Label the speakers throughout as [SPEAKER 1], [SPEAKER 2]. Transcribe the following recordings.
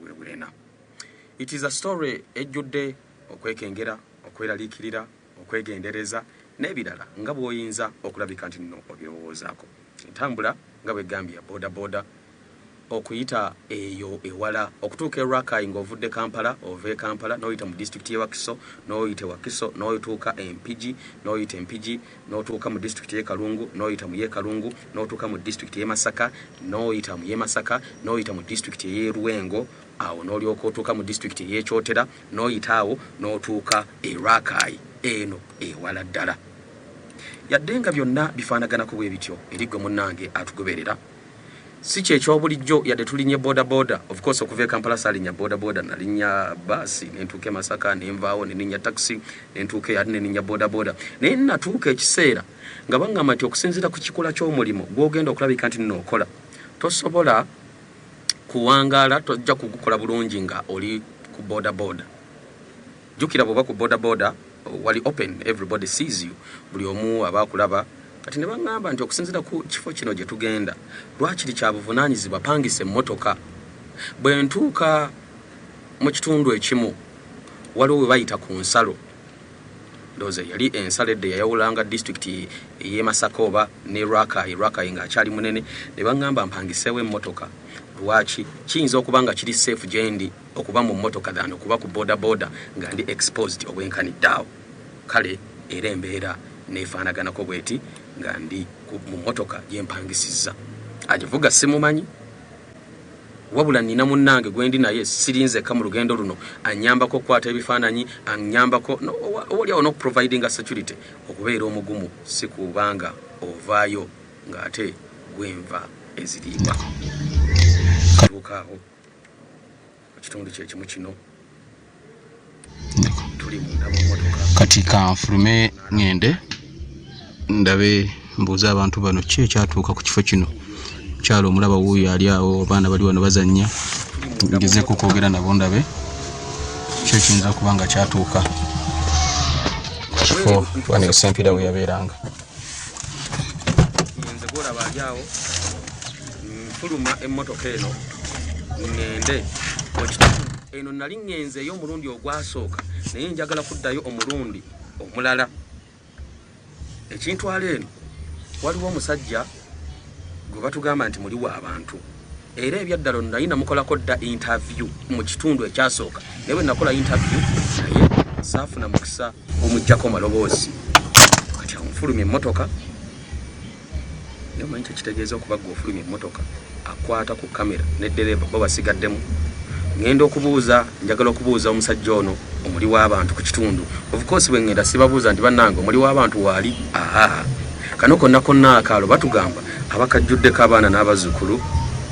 [SPEAKER 1] Webwena. It is a story ejjudde okwekengera, okweraliikirira, okwegendereza n'ebirala nga bw'oyinza okulabika nti nno obirowoozaako. Entambula nga bwegambye ya boda boda okuyita eyo ewala okutuuka e Rakai ng'ovudde Kampala, ova e Kampala n'oyita mu disitulikiti y'e Wakiso, n'oyita e Wakiso, n'otuuka e Mpigi, n'oyita e Mpigi, n'otuuka mu disitulikiti y'e Kalungu, n'oyita mu y'e Kalungu, n'otuuka mu disitulikiti y'e Masaka, n'oyita mu y'e Masaka, n'oyita mu disitulikiti ey'e Lwengo, awo n'olyoka otuuka mu disitulikiti ey'e Kyotera, n'oyita awo n'otuuka e Rakai, eno ewala ddala. Yadde nga byonna bifaanaganako bwe bityo eri ggwe munnange atugoberera, si kye ky'obulijjo yadde tulinnye bodaboda. Of course okuva e Kampala saalinnya bodaboda, nalinnya baasi ne ntuuka e Masaka, ne nvaawo ne ninnya takisi ne ntuuka eyo ate ne ninnya bodaboda. Naye natuuka ekiseera nga baŋŋamba nti okusinziira ku kikula ky'omulimu gw'ogenda okulabika nti nno okola, tosobola kuwangaala, tojja kugukola bulungi nga oli ku bodaboda. Jjukira bw'oba ku bodaboda wali open, everybody sees you, buli omu aba akulaba. Kati ne baŋŋamba nti okusinziira ku kifo kino gye tugenda, lwakiri kya buvunaanyizibwa pangisa emmotoka. Bwe ntuuka mu kitundu ekimu, waliwo we bayita ku nsalo, ndowooza yali ensalo edda eyayawulanga disitulikiti ey'e Masaka oba ne Rakai, Rakai ng'akyali munene, ne baŋŋamba mpangiseewo emmotoka. Lwaki? Kiyinza okuba nga kiri safe gye ndi okuba mu mmotoka than okuba ku bodaboda nga ndi exposed obwenkanidde awo. Kale era embeera n'efaanaganako bw'eti nga ndi mu mmotoka gye mpangisizza. Agivuga simumanyi, wabula nnina munnange gwe ndi naye, siri nzekka mu lugendo luno, annyambako okukwata ebifaananyi, annyambako oboolyawo n'okuprovidinga security, okubeera omugumu si kubanga ovaayo ng'ate gw'enva eziriibwa. Tuuka awo mu kitundu kye kimu kino tuli munda mu mmotoka.
[SPEAKER 2] Kati kanfulume ŋŋende ndabe mbuuze abantu bano ki ekyatuuka ku kifo kino. Mukyala omulaba wuuyo ali awo, abaana bali wano bazannya, ngezeeko okwogera nabo ndabe ki ekiyinza okuba nga kyatuuka ku kifo wano Ssempiira we yabeeranga.
[SPEAKER 1] Nze gwolaba ali awo, nfuluma emmotoka eno ŋŋende mu kitundu eno. Nali ŋŋenzeeyo omulundi ogwasooka, naye njagala kuddayo omulundi omulala. Ekintwala eno, waliwo omusajja gwe batugamba nti muli w'abantu, era ebyaddala ono naye namukolako dda interview mu kitundu ekyasooka, naye bwe nakola interview naye saafuna mukisa gumuggyako maloboozi. Kati awo nfulumya emmotoka, naye omanyi kyekitegeeza okuba gwe ofulumya emmotoka, akwata ku kamera ne ddereeva bo basigaddemu. Ŋŋenda okubuuza, njagala okubuuza omusajja ono omuli w'abantu ku kitundu. Of course bwe ŋŋenda sibabuuza nti bannange omuli w'abantu waali, aa kano konna konna akaalo batugamba abakajjuddeko abaana n'abazzukulu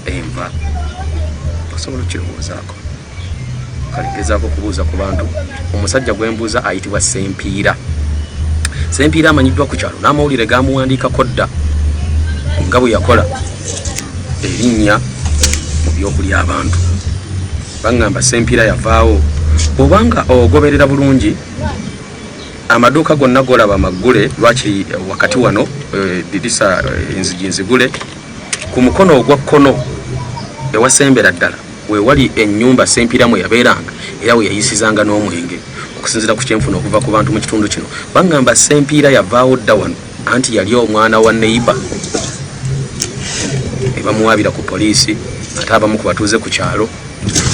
[SPEAKER 1] enva, osobola okukirowoozaako. Kale ngezaako okubuuza ku bantu. Omusajja gwe mbuuza ayitibwa Ssempiira. Ssempiira amanyiddwa ku kyalo n'amawulire gamuwandiikako dda nga bwe yakola erinnya mu by'okulya abantu. Baŋŋamba Ssempiira yavaawo. Bw'oba nga ogoberera bulungi amaduuka gonna golaba maggule, lwakiri wakati wano eddirisa enzigi nzigule, ku mukono ogwa kkono ewasembera ddala we wali ennyumba Ssempiira mwe yabeeranga era we yayisizanga n'omwenge. Okusinziira ku kyenfuna okuva ku bantu mu kitundu kino, baŋŋamba Ssempiira yavaawo dda wano, anti yali omwana wa neyiba ne bamuwaabira ku poliisi, ate abamu ku batuuze ku kyalo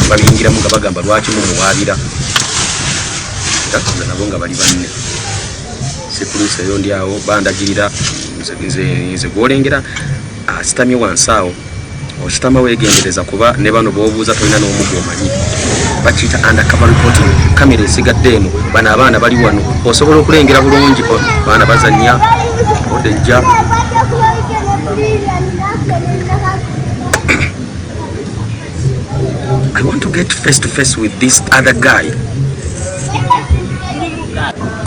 [SPEAKER 1] babiyingiramu nga bagamba lwaki mumuwaabira, era nga nabo nga bali banne. Sikuluuseeyo, ndi awo bandagirira nze gw'olengera asitamye wansi awo. Ositama weegendereza kuba ne bano b'obuuza tolina n'omu gw'omanyi. Bakiyita undercover reporting. Kamera esigadde eno, bano abaana bali wano, osobola okulengera bulungi baana bazannya odejja. I want to get face to face with this other guy.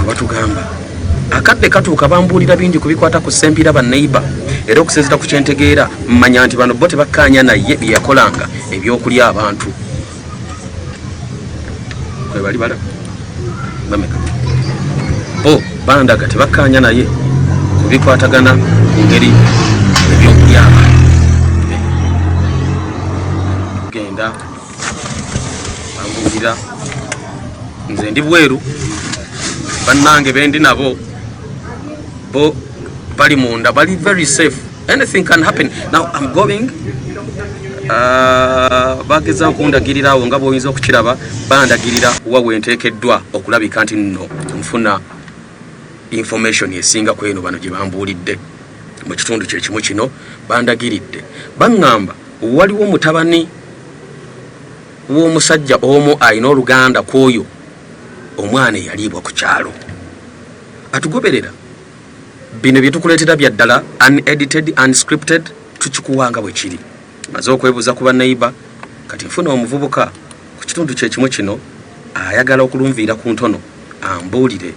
[SPEAKER 1] Batugamba akadde katuuka, bambuulira bingi ku bikwata ku Ssempiira banneiba, era okusinziira ku kyentegeera mmanya nti bano bo tebakkaanya naye bye yakolanga ebyokulya abantu. Kwe bali bala bameka bo bandaga tebakkaanya naye ku bikwatagana ku ngeri ebyokulya abantu. Tugenda. Bambuulira nze ndi bweru, bannange bendi nabo bo bali munda, bali very safe. Anything can happen. Now I'm going, bagezaako kundagirira awo nga bw'oyinza okukiraba, bandagirira wa wenteekeddwa okulabika nti nno nfuna information esinga ku eno bano gye bambuulidde. Mu kitundu kyekimu kino bandagiridde, baŋŋamba waliwo mutabani w'omusajja omu alina oluganda ku oyo omwana eyaliibwa ku kyalo atugoberera. Bino bye tukuleetera bya ddala, unedited, unscripted, tukikuwanga bwe kiri. Maze okwebuuza ku baneiba, kati nfuna omuvubuka ku kitundu kyekimu kino ayagala okulunviira ku ntono ambuulire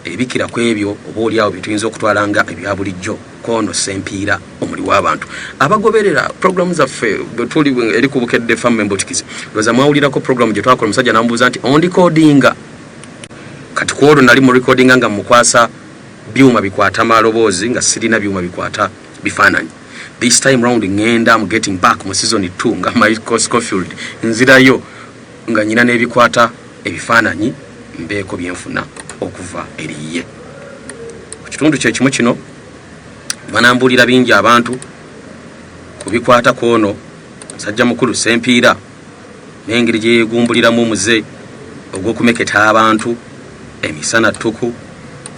[SPEAKER 1] ebikira ku ebyo oba oliawo bye tuyinza okutwala nga ebya bulijjo kwono Sempiira omuli w'abantu. Abagoberera programu zaffe bwe tuli eri ku Bukedde Famu Embutikizi, lowooza mwawulirako programu gye twakola, omusajja n'amubuuza nti ondikodinga. Kati ku olwo nali mu recordinga nga mukwasa byuma bikwata maloboozi, nga sirina byuma bikwata bifaananyi. This time round ngenda, am getting back mu season 2 nga Michael Scofield, nzirayo nga nyina n'ebikwata ebifaananyi, mbeeko byenfuna okuva eriye. Ku kitundu kyekimu kino banambuulira bingi abantu ku bikwata ku ono musajja mukulu Sempiira n'engeri gye yeegumbuliramu omuze ogw'okumeketa abantu emisana ttuku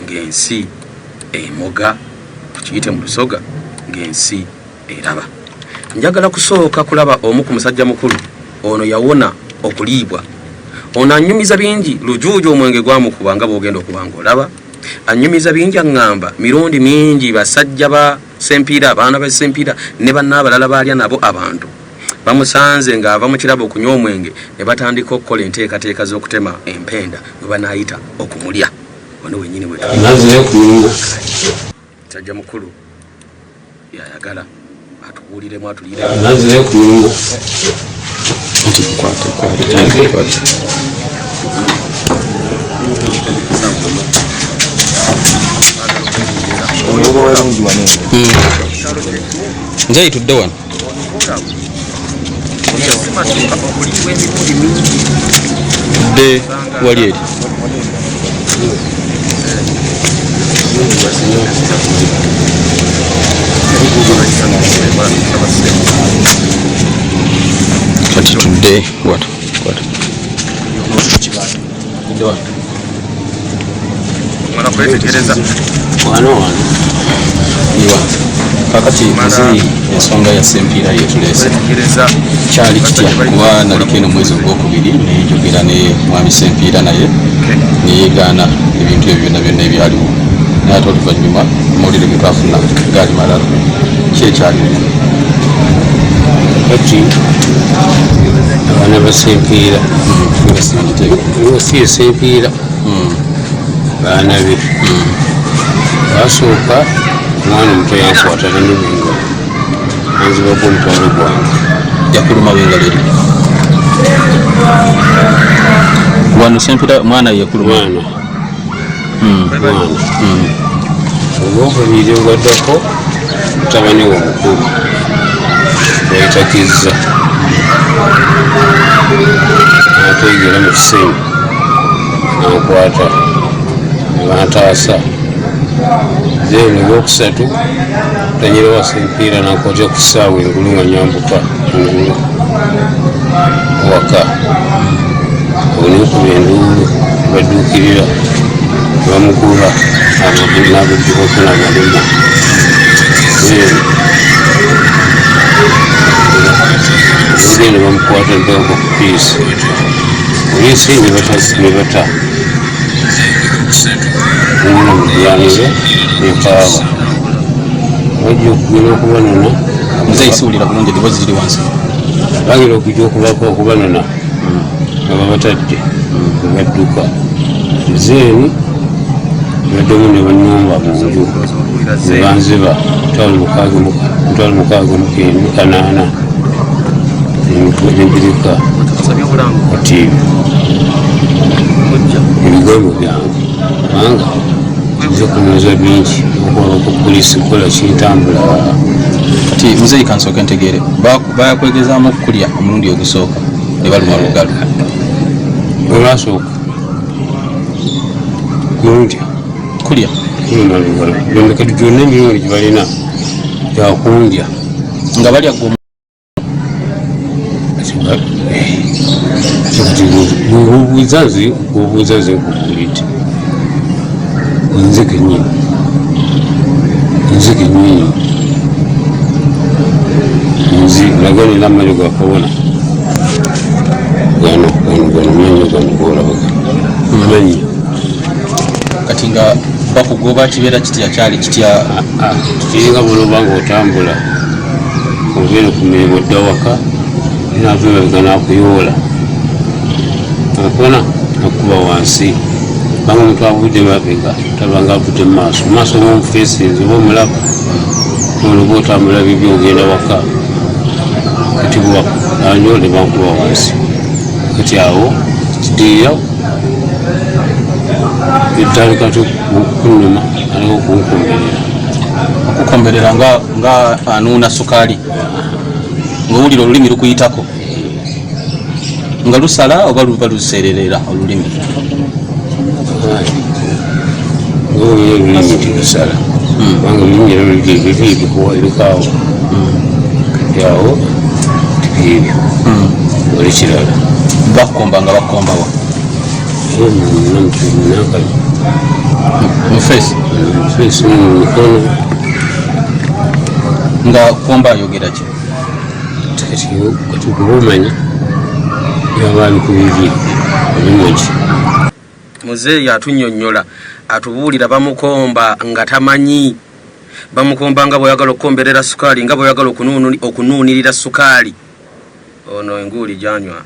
[SPEAKER 1] ng'ensi emoga, tukiyite mu Lusoga ng'ensi eraba. Njagala kusooka kulaba omu ku musajja mukulu ono yawona okuliibwa. Ono anyumiza bingi, lujuuju omwenge gwamukuba nga bw'ogenda okuba ng'olaba. Anyumiza bingi, aŋŋamba mirundi mingi basajja ba Sempiira, abaana ba Sempiira ne banna abalala baalya nabo abantu bamusanze ng'ava mu kirabo okunywa omwenge ne batandika okukola enteekateeka z'okutema empenda we banaayita okumulya. Wano wennyini we tuli.
[SPEAKER 3] Nazireyo ku mulimu.
[SPEAKER 1] Musajja mukulu yayagala atubuuliremu, atuliremu.
[SPEAKER 3] Nazireyo ku mulimu.
[SPEAKER 2] Anti kwate kwate kwate. Nze ayitudde wano.
[SPEAKER 1] Yasimatuka okuliibwa emirundi mingi.
[SPEAKER 2] Tudde wali eri. Kati tudde wano. Kwata. Tudde wano.
[SPEAKER 1] Omala kwetegereza.
[SPEAKER 3] Wano wano.
[SPEAKER 2] Iwa. Kakati muzeeyi, ensonga ya Sempiira yetuleese.
[SPEAKER 1] Kwetegereza.
[SPEAKER 2] Kyali kitya? Kuba naliko eno mwezi ogwokubiri nenjogera ne mwami Sempiira, naye neyegaana ebintu ebyo byonna byonna ebyaliwo, naye ate oluvannyuma amawulire ge twafuna gaali malala. Ki ekyaliwo?
[SPEAKER 3] Kati abaana ba Sempiira, si Sempiira, baana be basooka, omwana omuto yankwata nanubengalo, anzibako omutwalo gwange.
[SPEAKER 2] Yakuluma wengalo eri wano. Sempiira mwana yekuluma?
[SPEAKER 3] Mwana, mwana. Olwokubiri olwaddako, mutabani we omukulu bayita Kizza ateegera mu kisenge nankwata nebantaasa. Then olwokusatu, tanyira wa Sempiira nankwatira ku ssaawa engulu nga nyambuka engulu waka, onekuba enduulu, badduukirira bamukuba n'abaddukako n'abalema. Then bagenda bamukwata mpaka ku poliisi, poliisi ne bata ngula mu ddwaniro nekaaba, bajja okugenda okubanona.
[SPEAKER 2] Muzeeyi, siwulira bulungi, eddoboozi liri wansi.
[SPEAKER 3] Bagenda okujja okubako okubanona nga babatadde nebadduka. Then baddemu ne banumba mu nju ne banziba 668,000 nembirika. Kati ebigambo byange, kubanga nze kunoza bingi okuwaba ku polisi kukola kintambula.
[SPEAKER 2] Kati muzeeyi, kansooke ntegeere, bakwegezaamu okukulya omulundi ogusooka ne baluma lugalo?
[SPEAKER 3] Olwasooka kulya
[SPEAKER 2] Kulya.
[SPEAKER 3] Kuluma lugalo byonna, kati gyonna emirundi gye balina gyakundya.
[SPEAKER 2] Nga balya gwe?
[SPEAKER 3] Bwobuuza nze, bwobuuza nze nkubuulidde, nze kenyini, nze kenyini, nze naga nina amanyo ga kabona gano gano gano, manyo gano golabaga amanyo.
[SPEAKER 2] Kati nga bakugoba kibeera kitya? Kyali kitya?
[SPEAKER 3] Kiringa buloba nga otambula obeera ku mirimu, odda waka, naava emabega nakuyoola akona akuba wansi, banga omuntu avudde mabega tabanga avudde mumaaso maaso oba omufeesinze oba omulaba olwoba otambula bibi ogenda waka, kati anyo ne bankuba wansi. Kati awo kidirira etandika kunuma aliko okunkumberera.
[SPEAKER 2] Okukomberera nga anuuna sukaali, ng'owulira olulimi lukuyitako nga lusala oba luba luseererera olulimi?
[SPEAKER 3] Ng'owulira olulimi nti lusala, kubanga olulimi era luli ebikaawo. Kati awo tibyebyo oli kirala.
[SPEAKER 2] Bakukomba nga bakukombawa?
[SPEAKER 3] Nankali.
[SPEAKER 2] Mu face?
[SPEAKER 3] Face, mu mikono.
[SPEAKER 2] Nga komba ayogera ki?
[SPEAKER 3] Kati kati kuba omanya yaba abikubibye ebimogi.
[SPEAKER 1] Muzeeyi atunnyonnyola, atubuulira, bamukomba nga tamanyi bamukomba, nga bw'oyagala okukomberera sukaali, nga bw'oyagala okunuunirira sukaali. Ono enguuli gyanywa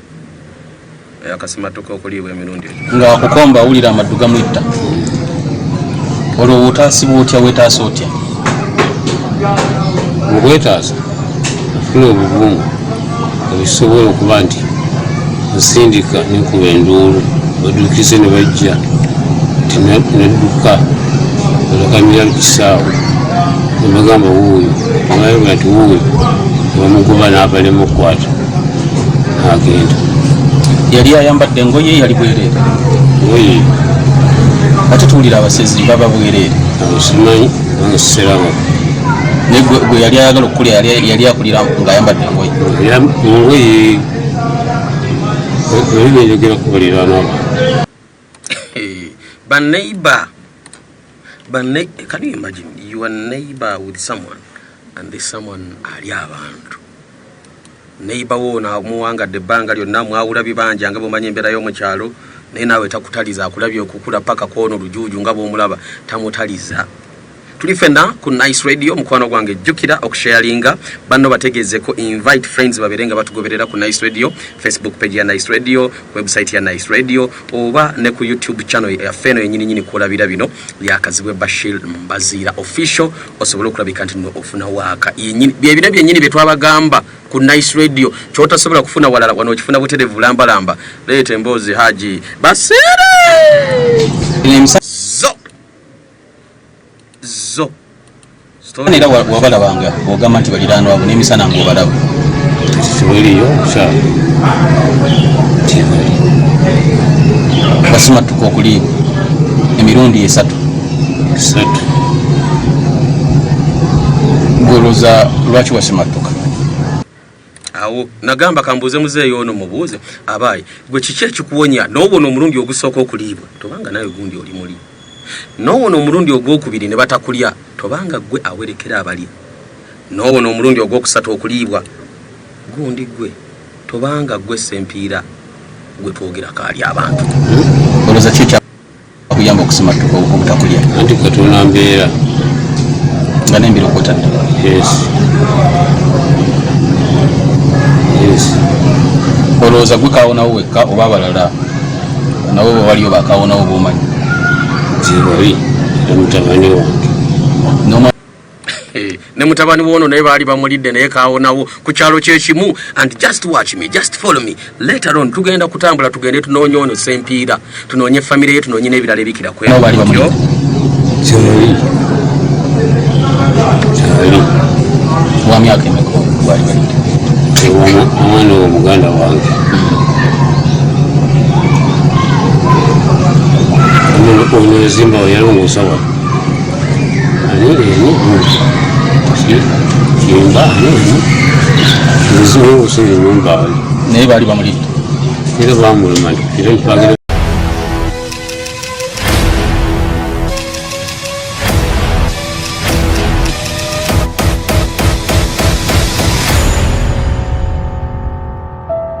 [SPEAKER 1] eyakasimatuka okuliibwa emirundi egyo.
[SPEAKER 2] Nga akukomba awulira amaddu gamwitta. Olwo otaasibwa otya? Weetaasa otya?
[SPEAKER 3] Mukwetaasa afuna obuvumu obusobola okuba nti nsindika nenkuba enduulu, baduukize ne bajja, nti nadduka olakamira ku kisaawe nebagamba wuuyo, nebayogera nti wuuyo, nebamugoba n'abalema okukwata agenda.
[SPEAKER 2] Yali ayambadde engoye? Yali bwereere?
[SPEAKER 3] Ngoye.
[SPEAKER 2] Ate tuwulira abasezi baba bwereere.
[SPEAKER 3] Awo simanyi kubanga siseraba.
[SPEAKER 2] Naye gwe yali ayagala okukulya, yali akulira ng'ayambadde engoye?
[SPEAKER 3] Era ngoye oli benjogera ku baliraanwa bange.
[SPEAKER 1] Baneighbor, can you imagine you are neighbor with someone and this someone ali abantu neighbor wo muwangadde ebbanga lyonna, mwawula bibanja nga bwomanyi embeera y'omukyalo, naye naawe takutaliza, akulabye okukula paka kwono lujuuju nga bwomulaba tamutaliza. Tuli fenna ku Nice Radio. Mukwano gwange, jjukira okusharinga, banno bategeezeko, invite friends babeere nga batugoberera ku Nice Radio, Facebook page ya Nice Radio, website ya Nice Radio, oba ne ku YouTube channel yaffe eno yenyininyini kwolabira bino, lyakazibwe Bashir Mbaziira Official, osobole okulabika nti nno ofuna waaka yenyini byebino byennyini bye twabagamba ku Nice Radio kyotasobola kufuna walala. Wano okifuna buterevu lambalamba. Leeta emboozi, Haji Basiire.
[SPEAKER 2] Emisana.
[SPEAKER 1] Zo zo.
[SPEAKER 2] Era wabalabanga ogamba nti baliraanwa abo n'emisana ng'obalaba?
[SPEAKER 3] Tewaliyo kyalo tebali.
[SPEAKER 2] Basimattuka okuliibwa emirundi esatu?
[SPEAKER 3] Esatu.
[SPEAKER 2] Gwolowooza lwaki wasimattuka?
[SPEAKER 1] Awo nagamba kambuuze muzeeyo ono, mubuuze abaayi, gwe kiki ekikuwonya n'owona omulundi ogusooka okuliibwa, tobanga nawe gundi oli muli, n'owona omulundi ogwokubiri ne batakulya, tobanga gwe awerekera abalya, n'owona omulundi ogwokusatu okuliibwa, gundi gwe tobanga gwe sempiira gwe twogerako ali abantu?
[SPEAKER 2] Olowooza ki ekyakuyamba okusimattuka obutakulya?
[SPEAKER 3] Anti Katonda mbeera.
[SPEAKER 2] Nga n'embiro kwotadde?
[SPEAKER 3] Yes.
[SPEAKER 2] Olowooza gwe kawonawo wekka oba abalala nabo bwe waliyo bakawonawo bomanyi?
[SPEAKER 3] Gyebali, era mutabani wange.
[SPEAKER 2] N'omwana?
[SPEAKER 1] Ne mutabani woono naye baali bamulidde, naye kawonawo ku kyalo kyekimu. And just watch me, just follow me, later on tugenda kutambula tugende tunoonye ono sempiira, tunoonye famire ye, tunoonye n'ebirala ebikira.
[SPEAKER 2] Nabo baali bamulidde?
[SPEAKER 3] Kyali kyali.
[SPEAKER 2] Wa myaka emeka gwali balidde?
[SPEAKER 3] Omwana wo muganda wange. Ono yazimba yalongoosa wano ani eni kimba ani eni nzilongoosa enyumba
[SPEAKER 2] Naye baali bamulidde.
[SPEAKER 3] Era bamuluma era ntwagala.